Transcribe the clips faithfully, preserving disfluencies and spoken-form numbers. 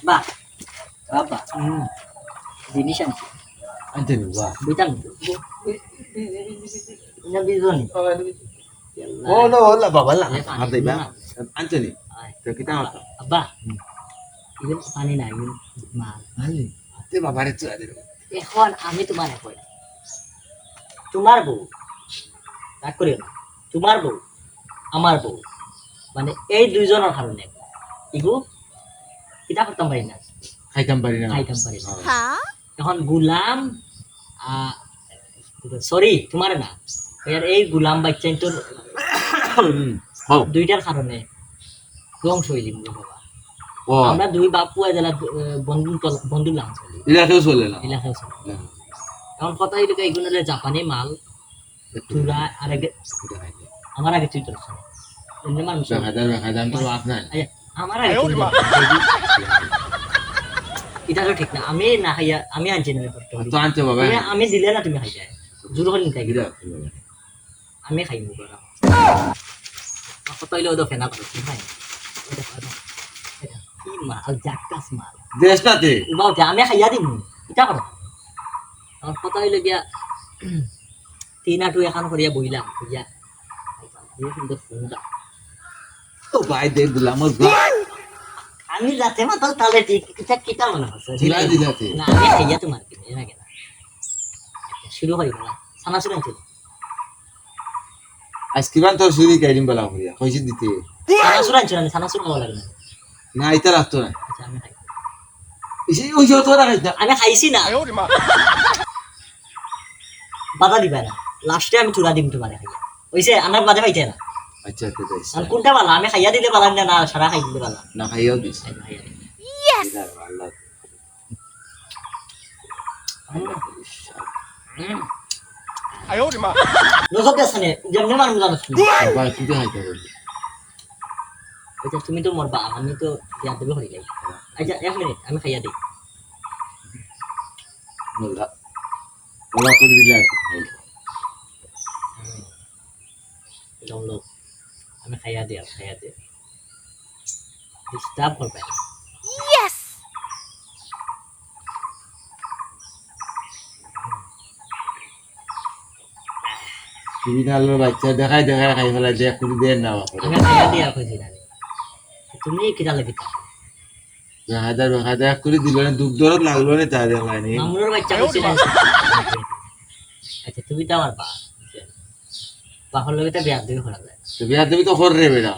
আব্বা, আব্বা, হুম। জিনিস আনছি। আনছো নি, বাহ। বুঝলাম। না, বুঝলাম। ও, না, ওলা, বাবা, না, এ, পানি আর দেবা। না। আনছো নি? আয়। তো কিতা আনছো? আব্বা, হুম। ইগুন পানি না, ইগুন মাল। মাল নি? তে বাবারে চুয়া দে। এখন আমি তুমারে কই, তুমার বউ, রাগ করিও না, তুমার বউ, আমার বউ, মানে, এই দুইজনর কারণে ইগু কিতা করতাম পারি না, খাইতাম পারি না। খাইতাম পারি না। হ্যাঁ। এখন গুলাম, আ, sorry, তুমারে না, এর এই গুলাম বাইচ্চাইন্তর হুম, হও। দুইটার কারণে ধ্বংস অই যাইমু বাবা। ও। আমরা দুই বাপ পুয়া যেলা, আহ, বন্ধু তল-, বন্ধু লাম চলি। এলাকাও চলে না। এলাকাও চলে না। না। এখন কথা অইলো কি, ইগুন অইলো জাপানি মাল, একটু তুরা আর আগে, একটু দেখাই দে। আমার আগে তুই তোর খাবে। এমনি মানুষ বেকায়দার, বেকায়দার, আমি তো বাপ নাই। আরে, আমার আগে তুই তোর খাবে। ইটা তো ঠিক না। আমি না খাইয়া, আমি আনছি না ব্যাপারটা। তো আনছো বাবা। তুমি, আমি দিলে না তুমি খাইতে। জোর করে নিতে গিয়ে। দিলে, দিলে। আমি খাইমু গরম। কত অইলে ওদের ফেনা করে, কি খাই? ওই দেখো, ওই দেখো। ওই দেখো, কি মাল, জাক্কাস মাল। দেশ না তে। উবাও তে, আমি খাইয়া দিমু। ইটা করো। আমার কথা অইলো গিয়া, তিন আটু এখান করিয়া বইলাম, বইয়া। এই সুন্দর সুন্দর। ও ভাই, দেখ দিলাম, ওর বাপ। আমি যাতে মাতাল তালে ঠিক, কিতা, কিতা মনে হচ্ছে? দিলা, দিলা তে। না, আমি খাইয়া তোমার কিনে, না কেন? শুরু করি বাবা, সানা শুরু আনছিল। আইসক্রিম আন তোর চুরি কাইরিম বলা করিয়া, কইছি দিতে। সানাসুর আনছো না, সানাসুর খাওয়া লাগে না। না, ইটা রাখতো না। আচ্ছা, আমি খাই। ইসে, ওই যে তোরা খাইছ না। আমি খাইছি না। বাধা দিবা না। লাস্টে আমি থুড়া দিম তোমারে খাইয়া। ওইসে, আমার বাদে পাইতে না। আচ্ছা, আচ্ছা, আচ্ছা। আর কোনটা বালা? আমি খাইয়া দিলে বালা না, না, সারা খাই দিলে বালা? না, খাইয়াও দিস। খাইয়া দিলে। Yes! আল্লাহ। হুম। হুম। নজর দেস না, যেমনি মানুষ জানোস তুই। বাবা, তুই তো খাইতে পারবি। আচ্ছা, তুমি তো মরবা, আমি তো বিয়া দেবে হয়ে যাই। আচ্ছা, এক মিনিট, আমি খাইয়া দিই। বললা, বলা করে দিলে আর কি। হুম। লম, লম। আমি খাইয়া দিই, আমি খাইয়া দিই। Disturb করবে না। Yes! তুমি তাহলে বাচ্চা দেখাই দেখাই খাই ফেলাই, দেখ করে দেন না বাবা। আমি খাইয়া দিয়া কইছি না। তুমি কিতা লাগি তা? বেকায়দা, বেকায়দা, এক করে দিল না, দুখ দরদ লাগলো না, তা দেখলাই নি। মামুর বাচ্চা কইছি না। আচ্ছা, তুমি তো আমার বাপ। বাপর লগে তো বেয়াদবি করা যায়। তো বেয়াদবি তো কর রে বেটা।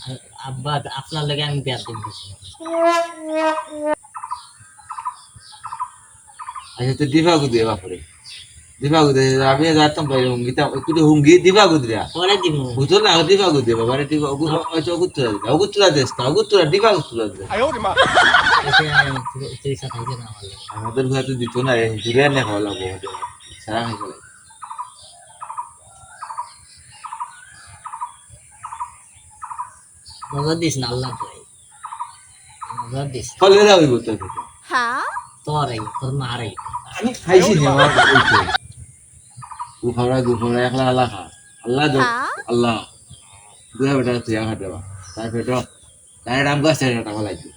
আর আব্বা, আপনার লগে আমি বেয়াদবি করছি। আচ্ছা, তো দিবা গো দে বাপরে। দিবা গো দে, আমি যাইতাম পারি, হুঙ্গি তা, একটু হুঙ্গি দিবা গো দিয়া। পরে দিমু। বুঝো না, দিবা গো দে বাবারে, দিবা, অগু-, হ্যাঁ। আচ্ছা, অগুত্তরা দিবা, অগুত্তরা দেস না, অগুত্তরা দিবা, অগুত্তরা দেস। আচ্ছা, তুই, তুই সাথে আইসে না আমার লগে। আমাদের ঘরে তো দিত না, এই দূরে এনে খাওয়া লাগবো, সারা খাই ফেলাই। নজর দিস না, আল্লাহ ভয়। নজর দিস। ফলে না হইব তোর কথা। হ্যাঁ? তোর এই, তোর মার এই। আমি খাইছি না, আমার ওই তো। গুফারা, গুফারা, একলা আল্লাহ খা। আল্লাহ দো, হ্যাঁ? আল্লাহ। দুয়া বেটা তুই আঘাত দেবা। তাই পেটো, তাই রাম গাছ থেকে টাকা লাগবে।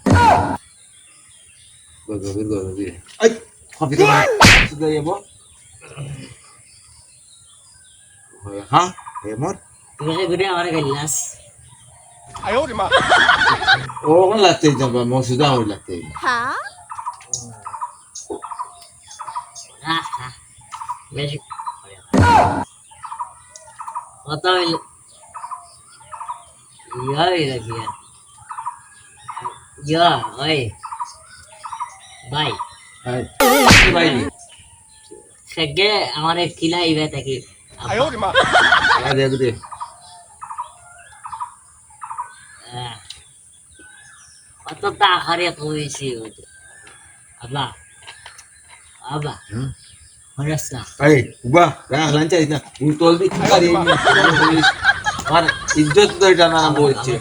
গজবির, গজবির। এই, কফি তো ভাই। শুধু যাইব। হ্যাঁ, এ মর। তুমি কি ঘুরে আমার গেলাস? ও, কোন লাগতে যাবা? মসুদা হয়ে লাগতে। হ্যাঁ? আহা, বেশি। কত হইল? ইয়া হইল কি আর? ইয়া, ওই। ভাই। ভাই। ভাই। সেগে আমার এক কিলা ইবে থাকি। আয় ওরে মা। আয় দেখ দে। আহ। কত তা আহারে কইছি ওই যে। আব্বা। আব্বা। হুম? হরাস না। এই, উবা, রাখ, লাঞ্চা দিস না। উতল দি, তুই আর এই মুখ, আমার ইজ্জত তো এটা না বলছে।